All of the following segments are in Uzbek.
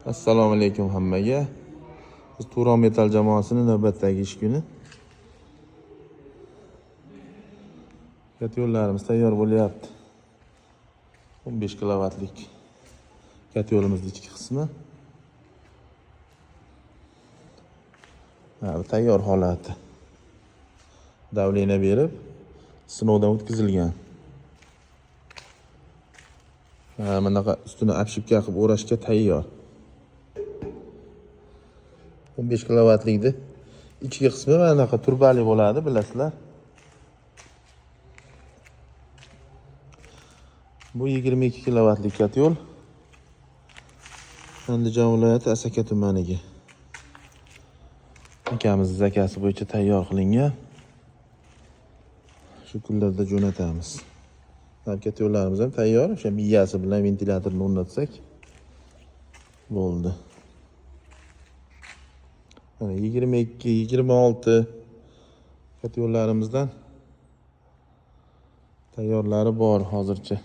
Assalomu alaykum hammaga. Biz Turon Metal jamoasining navbatdagi ish kuni. Katyo'llarimiz tayyor bo'lyapti. 15 kilovatlik katyo'limizning ichki qismi. Ha, bu tayyor holati. Давление berib, sinovdan o'tkazilgan. Ha, bunaqa ustini обшивка qilib o'rashga tayyor. 15 kilovatlikni ichki qismi mana bunaqa turbali bo'ladi, bilasizlar. Bu 22 kilovatlik katyol. Andijon viloyati Asaka tumaniga. Akamiz zakasi bo'yicha tayyor qilingan. Shu kunlarda jo'natamiz. Katyollarimiz ham tayyor. O'sha miyasi bilan ventilyatorni o'rnatsak bo'ldi. Mana 22, 26 katyollarimizdan tayyorlari bor hozircha.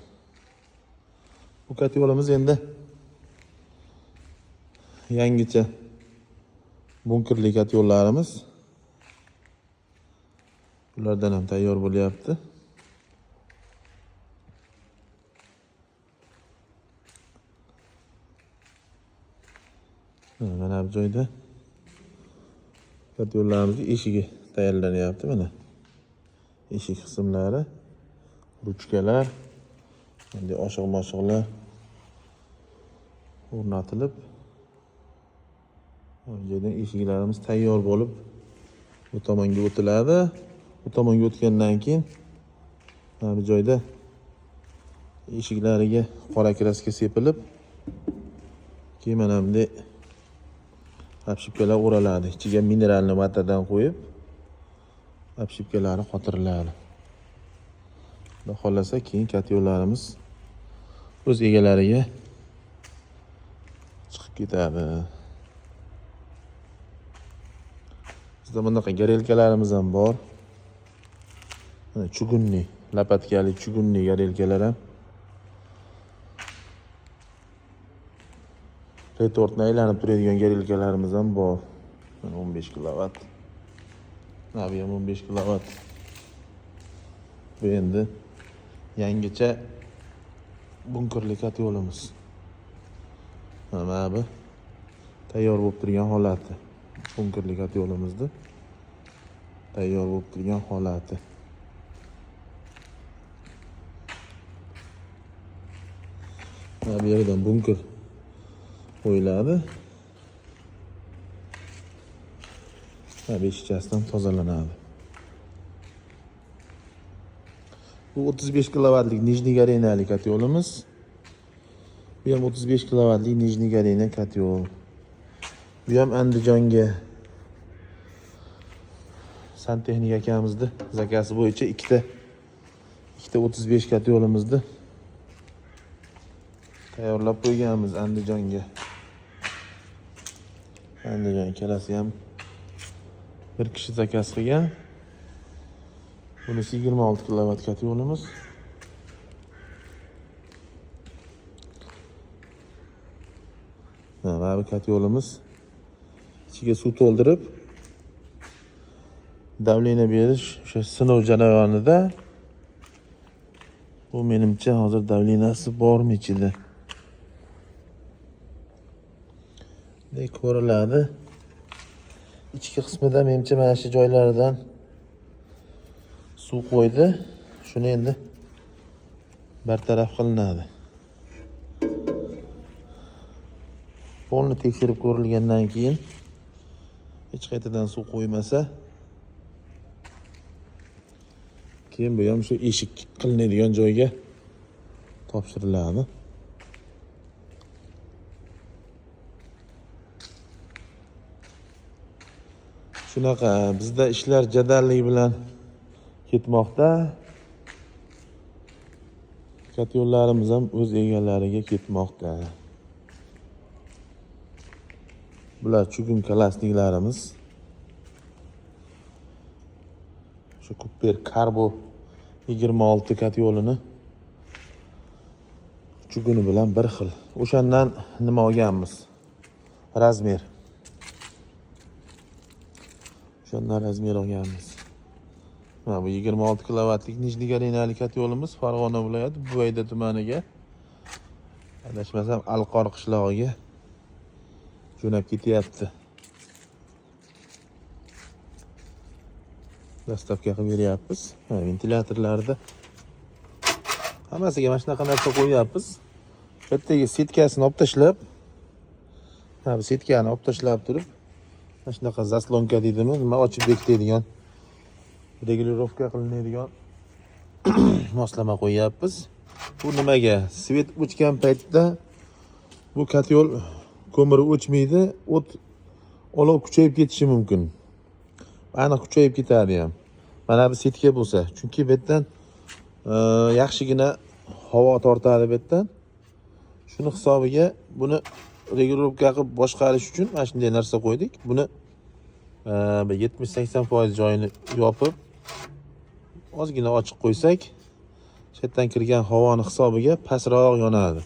Bu katyolimiz endi yangicha bunkerli katyollarimiz. Bulardan ham tayyor bo'lyapti. Mana bu joyda katyollarimizning eshigi tayyorlanyapti mana. Eshik qismlari, ruchkalar, endi oshiq-moshiqlar o'rnatilib, bu joydan eshiklarimiz tayyor bo'lib bu tomonga o'tiladi. Bu tomonga o'tgandan keyin mana bu joyda eshiklariga qora kraska sepilib, keyin mana bunday обшивkalar o'raladi. Ichiga mineralni vatadan qo'yib, обшивkalari qotiriladi. Xudo xohlasa keyin katyollarimiz o'z egalariga chiqib ketadi. Bizda bunaqa gorelkalarimiz ham bor. Mana chugunni, lapatkali chugunni gorelkalar ham. Retortni aylanib turadigan gorelkalarimiz ham bor. Mana 15 kilovat. Mana bu ham 15 kilovat. Bu endi yangicha bunkerli katyolimiz. Mana bu tayyor bo'lib turgan holati. Bunkerli katyolimizni tayyor bo'lib turgan holati. Mana bu yerdan bunker qo'yiladi. Va beshichasidan tozalanadi. Bu 35 kilovatlik Nijniy Gorenali katyolimiz. Bu ham 35 kilovatlik Nijniy Gorena katyol. Bu ham Andijonga santexnik akamizni zakasi bo'yicha ikkita 35 katyolimizni tayyorlab qo'yganmiz Andijonga. Andijon ikkalasi ham bir kishi zakaz qilgan. Bunisi 26 kilovat katyolimiz. Mana bu katyolimiz ichiga suv to'ldirib давление berish o'sha sinov jarayonida. Bu menimcha hozir давлениеsi bormi ichida? Ne ko'riladi. Ichki qismida menimcha mana shu joylaridan suv qo'ydi. Shuni endi bartaraf qilinadi. Polni tekshirib ko'rilgandan keyin hech qayerdan suv qo'ymasa, keyin bu ham shu eshik qilinadigan joyga topshiriladi. Shunaqa bizda ishlar jadallik bilan ketmoqda. Katyollarimiz ham o'z egalariga ketmoqda. Bular chugun kalasniklarimiz. Shu Cooper Carbo 26 katyolini chuguni bilan bir xil. O'shandan nima olganmiz? Размер. O'shandan размер olganmiz. Mana bu 26 kilovatlik Nijniy Gorinalik котёл imiz Farg'ona viloyati Buvayda tumaniga, adashmasam, Alqor qishlog'iga jo'nab ketyapti. Доставка qilib beryapmiz. Ha, ventilyatorlarda hammasiga mana shunaqa narsa qo'yyapmiz. Bittaga setkasini olib tashlab, mana bu setkani olib tashlab turib, mana shunaqa заслонка deydimi, nima, ochib bekitadigan, регулировка qilinadigan moslama qo'yyapmiz. Bu nimaga? Свет o'chgan paytda bu котёл ko'miri o'chmaydi, o't olov kuchayib ketishi mumkin. Aniq kuchayib ketadi ham. Mana bu сетка bo'lsa, chunki bu yerdan yaxshigina havo tortadi bu yerdan. Shuni hisobiga buni регулировка qilib boshqarish uchun mana shunday narsa qo'ydik. Buni bir 70-80% joyini yopib, ozgina ochiq qo'ysak, shu yerdan kirgan havoni hisobiga pastroq yonadi.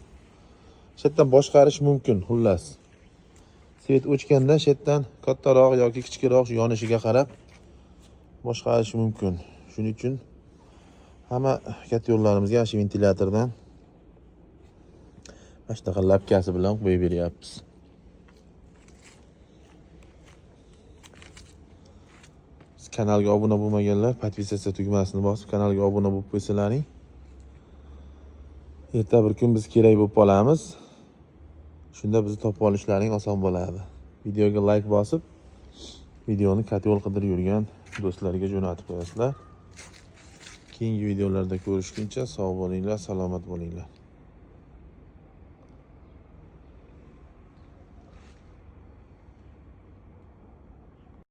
Shu yerdan boshqarish mumkin, xullas. Свет o'chganda shu yerdan kattaroq yoki kichikroq yonishiga qarab boshqarish mumkin. Shuning uchun hamma котёл larimizga shu ventilyatordan mana shunaqa лапка si bilan qo'yib beryapmiz. Kanalga obuna bo'lmaganlar подписаться tugmasini bosib, kanalga obuna bo'lib qo'ysalaring, erta bir kun biz kerak bo'lib qolamiz. Shunda bizni topib olishlaring oson bo'ladi. Videoga layk bosib, videoni котёл qidirib yurgan do'stlarga jo'natib qo'yasizlar. Keyingi videolarda ko'rishguncha sog' bo'linglar, salomat bo'linglar.